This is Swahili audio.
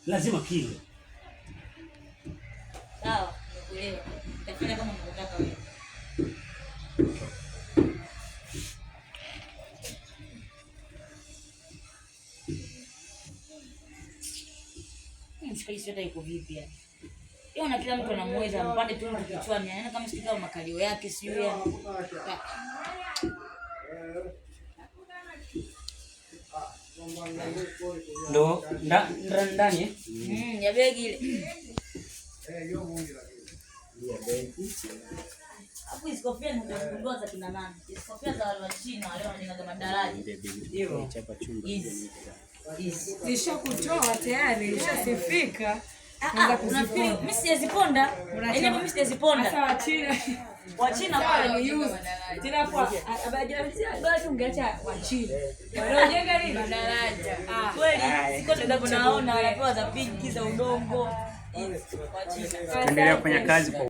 Lazima kile. Sawa, nimekuelewa. Nitafanya kama unavyotaka wewe. Mshikaji sio hata yuko vipi yani. Yeye na kila mtu anamuweza mpande tu mtu kichwani. Yaani kama sijui kama makalio yake sijui yani. Ndo ndani eh? Ya begi ile. Hapo hizo kofia ni kugundua za kina nani? Hizo kofia za wale wa China wale wanajenga madaraja. Hiyo. Hizi. Hizi. Zishakutoa tayari, ishasifika. Unafikiri mimi sijaziponda? Yaani mimi sijaziponda. Sasa Wachina Wachina wale ni use. Tena kwa basi ungeacha Wachina. Wanaojenga nini? Madaraja. Kweli siko ndio naona wanapewa za pinki za udongo. Wachina. Endelea kufanya kazi kwa